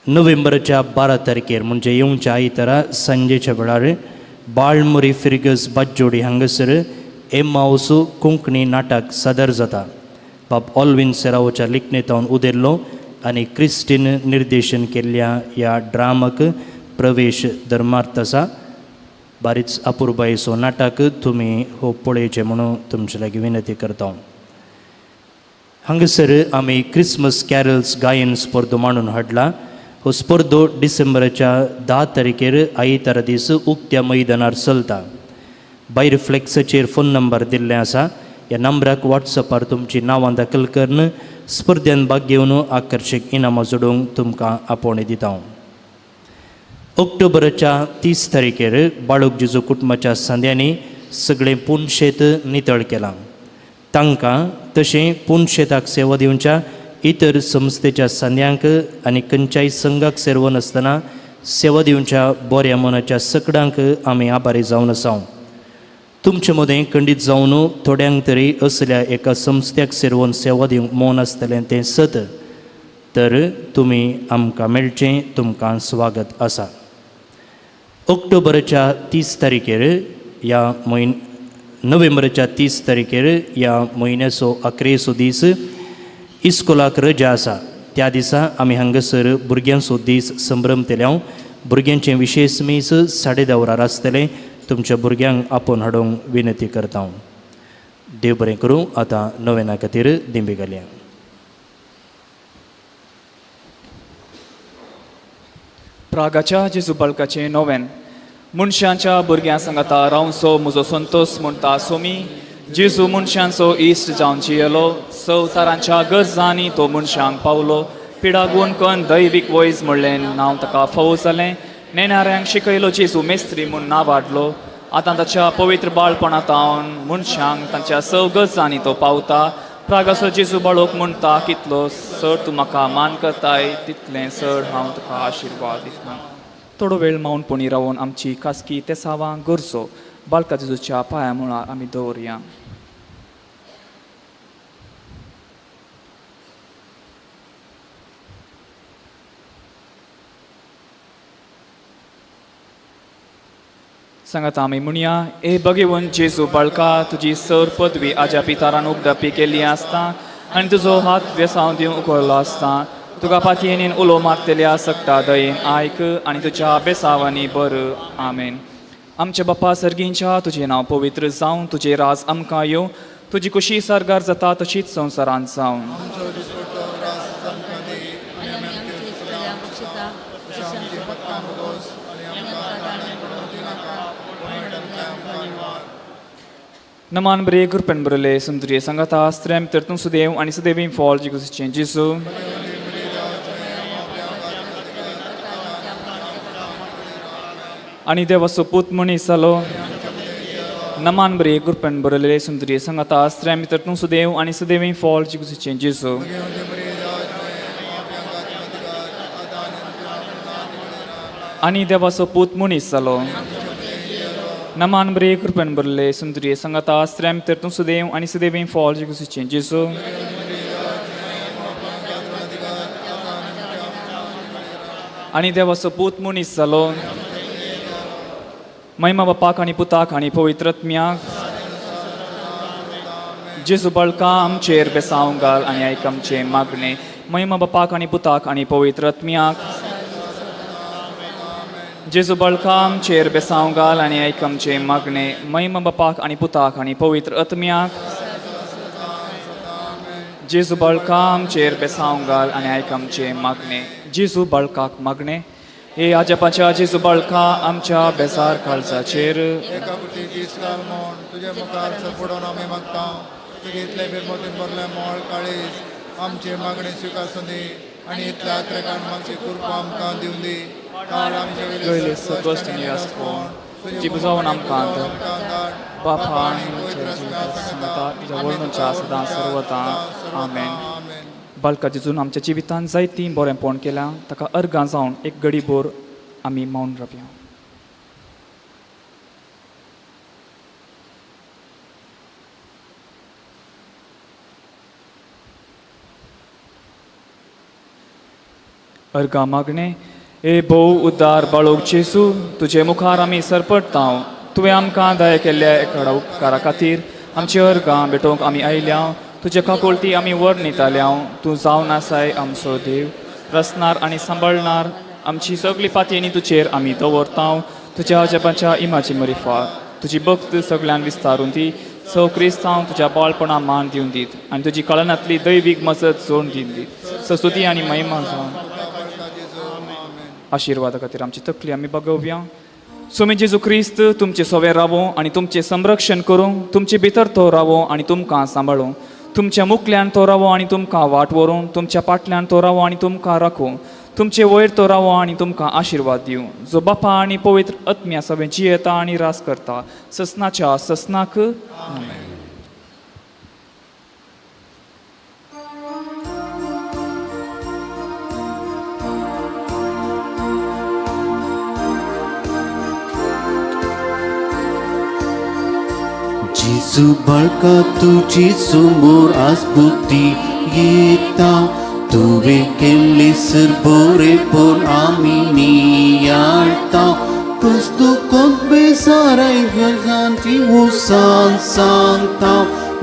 [SPEAKER 9] नोव्हेंबराच्या 12 तारखेर म्हणजे येवच्या आयतारा सांजेच्या वेळार बाळमुरी फिर्गज बाजोडी हांगासर एमावस कोंकणी नाटक सादर जाता. बाब ऑलविन सेरावोच्या लिखणेतावन उदेल्लो आनी क्रिस्टीन निर्देशन केल्ल्या ह्या ड्रामाक प्रवेश धर्मार्थ आसा. बारीच अपुरबायेचो नाटक तुमी हो पळयचें म्हणून तुमचे लागीं विनंती करता. हांगासर आमी क्रिसमस कॅरल्स गायन स्पर्धो मांडून हाडला. हो स्पर्धो डिसेंबराच्या 10 तारखेर आयतारा दीस उक्त्या मैदानार चलता. भायर फ्लेक्साचेर फोन नंबर दिल्ले आसा. ह्या नंबराक वॉट्सअपार तुमची नांवां दाखल करून स्पर्धेन भाग घेवन आकर्शक इनामां जोडूंक तुमकां आपोवणें दिता. ऑक्टोबराच्या 30 तारखेर बाळूक जेजू कुटुंबाच्या संद्यांनी सगळें पुनशेत नितळ केलां. तांकां तशें पुनशेताक सेवा दिवच्या इतर संस्थेच्या संद्यांक आनी खंयच्याय संघाक सेर्व नासतना सेवा दिवच्या बऱ्या मनाच्या सकडांक आमी आभारी जावन आसा. तुमचे मदें खंडीत जावन थोड्यांक तरी असल्या एका संस्थ्याक सेर्वून सेवा दिवंक मन आसतलें तें सत, तर तुमी आमकां मेळचें, तुमकां स्वागत आसा. ऑक्टोबराच्या 30 तारखेर ह्या म्हयन नोव्हेंबराच्या 30 तारखेर ह्या म्हयन्याचो अखरेचो दीस इस्कोलाक रजा आसा. त्या दिसा आमी हांगासर भुरग्यांचो दीस संभ्रमतले. भुरग्यांचें विशेश मीस 10:30 वरार आसतलें. तुमच्या भुरग्यांक आपोवन हाडूंक विनंती करता. देव बरें करूं. आतां नोवेना खातीर दिंबी घालया.
[SPEAKER 6] प्रागाच्या जेजू बाळकाचें नोवेन. मनशांच्या भुरग्यां सांगाता रावचो म्हजो संतोस म्हणटा सोमी. जेजू मनशांचो इश्ट जावन जियेलो. संवसारांच्या गरजांनी तो मनशांक पावलो. पिडागून कन दैवीक वैज म्हणलें नांव ताका फावो जालें. नेणाऱ्यांक शिकयलो जेजू मेस्त्री म्हूण नांव वाडलो. आतां ताच्या पवित्र बाळपणांत मनशांक तांच्या सव गरजांनी तो पावता. प्रागाचो जेजू बाळोक म्हणटा कितलो सर तूं म्हाका मान करताय तितलें सर हांव तुका आशिर्वाद दिता. थोडो वेळ मौनपणी रावन आमची खासगी तेसावां गरजो बाळका जेजूच्या पांया मुळार आमी दवरया. सांगात आमी म्हणया, ए भगवंत जेजू बाळका, तुजी सर पदवी आज्या पितारान उगडापी केल्ली आसता आनी तुजो हात वेसांव दिवंक उखल्लो आसता. तुका पातयेन उलो मारतल्या सकता दयेन आयक आनी तुज्या बेसावांनी बर. आमेन. आमच्या बापा सर्गींच्या, तुजें नांव पवित्र जावं, तुजें राज आमकां येवं, तुजी कुशी सारगार जाता तशीच संवसारांत जावं. नमान बरे कृपेन बरले सुंदरी सांगाता स्त्र्यां भितर तूं सुदेव आनी सुदेवी फॉल जिगुसीचें जेजू. आनी देवाचो पूत मनीस जालो. नमान बरे कृपेन बरले सुंदरी सांगाता स्त्र्यां भितर तूं सुदेव आनी सुदेवी फॉल जिगुसीचें जेजू. आनी देवाचो पूत मनीस जालो. नमान बरे कृपेन भरले सुंदरी सांगाता स्त्र्यां भितर तूं सुदेव आनी सुदेवी फॉल जिगुसीचें जेजू. आनी देवाचो पूत मनीस जालो. महिमा बापाक आनी पुताक आनी पवित्र आत्म्याक. जेजू बाळका आमचेर बेसांव घाल आनी आयक आमचें मागणें. महिमा बापाक आनी पुताक आनी पवित्र आत्म्याक. जेजू बाळका आमचेर बेसांव घाल आनी आयक आमचें मागणें. महिमा बापाक आनी पुताक आनी पवित्र आत्म्याक. जेजू बाळका आमचेर बेसांव घाल आनी आयक आमचें मागणें. जेजू बाळकाक मागणें. हे आजपाच्या जेजू बाळका आमच्या बेजार काळजाचेर
[SPEAKER 10] एका पुती दीस घाल म्हूण तुजे मुखार सरपडोवन आमी मागता. तुगे इतले बिरमतीन भरलें मोळ काळीज आमचे मागणें स्विकारसूं दी आनी इतल्या त्रेकान मागची कृपा आमकां दिवं दी. काळ आमचे
[SPEAKER 6] वयले सकश्ट निरासपण तुजी बुजावन आमकां धाड. बापा आनी सांगता तुज्या वर्णूच्या सदां सर्वता. आमेन. बालका जेजून आमच्या जिवितांत जायतीं बरेंपण केलां ताका अर्गां जावन एक गडीभर आमी मौन रावया. अर्गां मागणें. ए भोव उद्दार बाळोक जेजू, तुजे मुखार आमी सरपडटा. तुवें आमकां दया केल्ल्या एका उपकारा खातीर आमची अर्गां भेटोवंक आमी आयल्या. तुजे काकुळटी आमी वर्णिताल्या. तूं जावन आसाय आमचो देव, रसणार आनी सांबाळणार. आमची सगळी फातयेनी तुजेर आमी दवरता. तुज्या जपाच्या इमाची मरिफा तुजी भक्त सगळ्यांक विस्तारून ती सव क्रिस्तांव तुज्या बाळपणा मान दिवन दीत आनी तुजी कळनांतली दैवीक मजत जोडून दिवन दीत. सस्तुती आनी महिमा जावन आशिर्वादा खातीर आमची तकली आमी बगोवया. सोमी जेजू क्रिस्त तुमचे सोवे रावो आनी तुमचें संरक्षण करूं, तुमचे भितर तो रावो आनी तुमकां सांबाळूं, तुमच्या मुखल्यान तो रावो आनी तुमकां वाट व्हरूं, तुमच्या फाटल्यान तो रावो आनी तुमकां राखूं, तुमचे वयर तो रावो आनी तुमकां आशिर्वाद दिवं, जो बापा आनी पवित्र आत्म्या सवें जियेता आनी रास करता ससनाच्या ससनाक. आमेन.
[SPEAKER 1] जेजू बाळका तुजी समोर आज बुद्धी येता, तुवें केल्लें सर बरेपण आमी नियाळटा. पुस्तकांत बेसाराय गजांची उसान सांगता,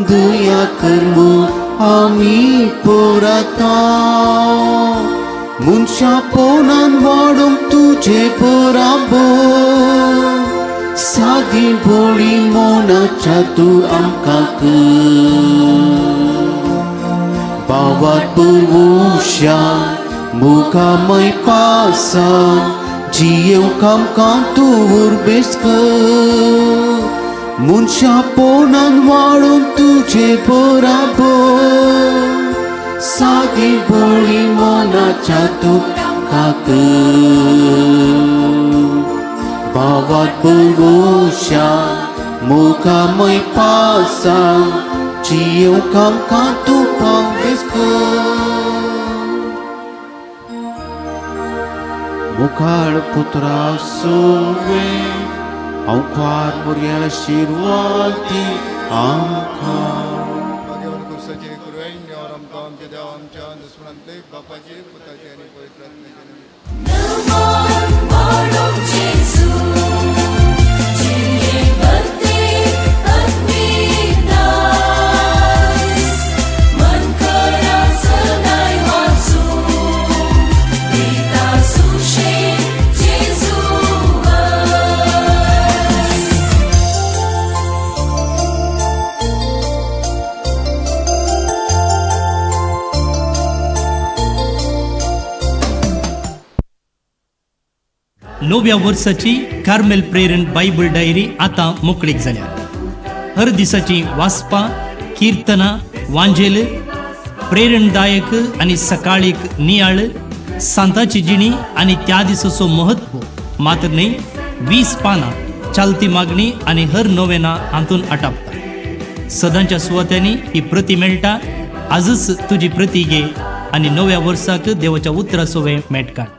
[SPEAKER 1] दया कर म्हूण आमी पुरता. मनशापणान वाडूंक तुजे बराबर, सादी बोली मनाच्या तूं आमकां कर. बावात पुरवुशा मुखामय पासान जियेवंक आमकां तूं उर्बेस कर. मनशापणान वाडूंक तुजे बराबर, सादी बोली मनाच्या तूं आमकां कर. बावात पुरवुशा मुखामय पासान जियेवंक आमकां तूं पावस कर. मुखार पुत्रा सोवे हांव ख्वार मोरयाल आशिर्वाद दी आमकां.
[SPEAKER 10] भाग्यवान क्रिस्ताचे कृपेन आमकां आमच्या देवा आमच्या दुस्मनांतले बापाचे पुताचे आनी पवित्र आत्म्याचे नांवान.
[SPEAKER 9] नव्या वर्साची कार्मेल प्रेरण बायबल डायरी आतां मोकळीक जाल्या. हर दिसाची वाचपां, किर्तनां, वांजेल, प्रेरणदायक आनी सकाळीक नियाळ, सांताची जिणी आनी त्या दिसाचो महत्व मात्र न्हय 20 पानां चालती मागणी आनी हर नोवेना हातून आटापता. सदांच्या सुवात्यांनी ही प्रती मेळटा. आजच तुजी प्रती घे आनी नव्या वर्साक देवाच्या उतरा सोवे मेट काड.